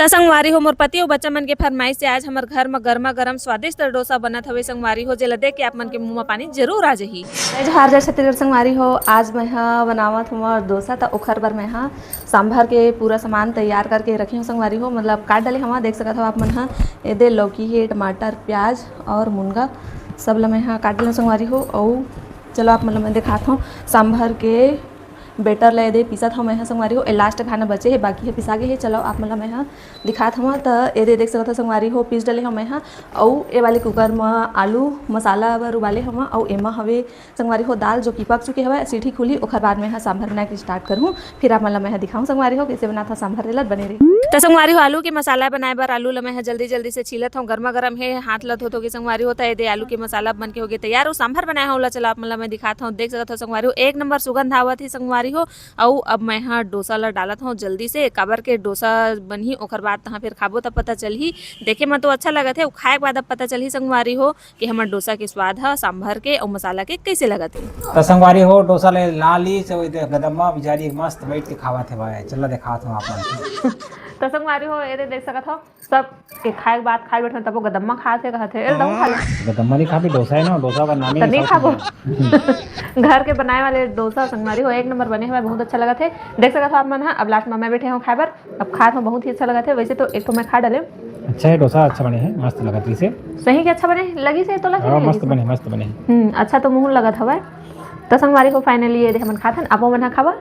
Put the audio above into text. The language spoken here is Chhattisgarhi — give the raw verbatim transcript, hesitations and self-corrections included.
त संगवारी हो, मोर पति अउ बच्चा मन के फरमाइश से आज हमर घर म गरमा गरम स्वादिष्ट डोसा बनत हवे संगवारी हो, जेला देख के आप मन के मुंह म पानी जरूर आ जाही। जय जोहार, जय छत्तीसगढ़ संगवारी हो। आज मैं ह बनावत हूँ डोसा, त ओखर बर मैं ह सांभर के पूरा सामान तैयार करके रखे हूँ संगवारी हो, मतलब काट डाले हवा। देख सकत हव आप मन ह, एदे लौकी हे, टमाटर, प्याज और मुनगा, सब ल मैं ह काट डाले संगवारी हो। अउ चलो आप मन ल मैं दिखात हूँ सांभर के बैटर ल एदे पीसत हव मैं ह संगवारी हो। ए लास्ट खाना बचे हे, बाकी हे पिसा गे हे। चलो आप मन ल मैं ह दिखात हव। त एदे देख सकत हव संगवारी हो, पीस डले हव मैं ह। अउ ए वाले कुकर म आलू मसाला बर उबाले हव। अउ एमा हवे संगवारी हो दाल, जो कि पक चुके हवय, सीटी खुली, ओखर बाद मैं ह सांभर बनाए के स्टार्ट करहूँ। फिर आप मन ल मैं ह दिखाऊँ संगवारी हो, कइसे बनात हव सांभर, तेला बने रही। त संगवारी हो, आलू के मसाला बनाए बर आलू ल मैं ह जल्दी जल्दी से छीलत हव। गरमा गरम हे, हाथ ल धो धो के संगवारी हो। त एदे आलू के मसाला बन के होगे तैयार। अउ सांभर बनाए हव, ओला चला आप मन ल मैं दिखात हव। देख सकत हव संगवारी हो, एक नंबर सुगंध आवत हे संगवारी हो। अउ अब मैं ह डोसा ल डालत हव जल्दी से, काबर के डोसा बनही, ओखर बाद तहाँ फिर खाबो, तब पता चलही। देखे म तो अच्छा लगत हे, अउ खाए के बाद अब पता चलही संगवारी हो कि हमर डोसा के स्वाद ह सांभर के अउ मसाला के कइसे लगत हे। त संगवारी हो, डोसा ले ला ली से, ओदे गदम्मा बिचारी मस्त बैठ के खावत हे भाई। चला दिखात हव आप मन। त संगवारी हो, एदे देख सकत हव, सब के खाए के बाद खाए बैठे, तबो गदम्मा खात हे, कहत हे, "ए, तहूँ खा ले।" गदम्मा नहीं खाबे, डोसा हे ना, डोसा का नाम ही त नहीं खाबो। घर के बनाए वाले डोसा संगवारी हो, एक नंबर बने हवय, बहुत अच्छा लगत हे। देख सकत हव आप मन ह, अब लास्ट म मैं बैठे हव खाए बर। अब खात हव, बहुत ही अच्छा लगत हे। वैसे तो एक ठो मैं खा डाले। अच्छा हे, डोसा अच्छा बने हे, मस्त लगत हे। सही के अच्छा बने लगिस हे, तोला के हाँ, नहीं मस्त लगिस हे? बने, मस्त बने। हम्म, अच्छा तो मुँह लगत हवय। त संगवारी हो, finally एदे हमन खाथन, आपो मन ह खावा।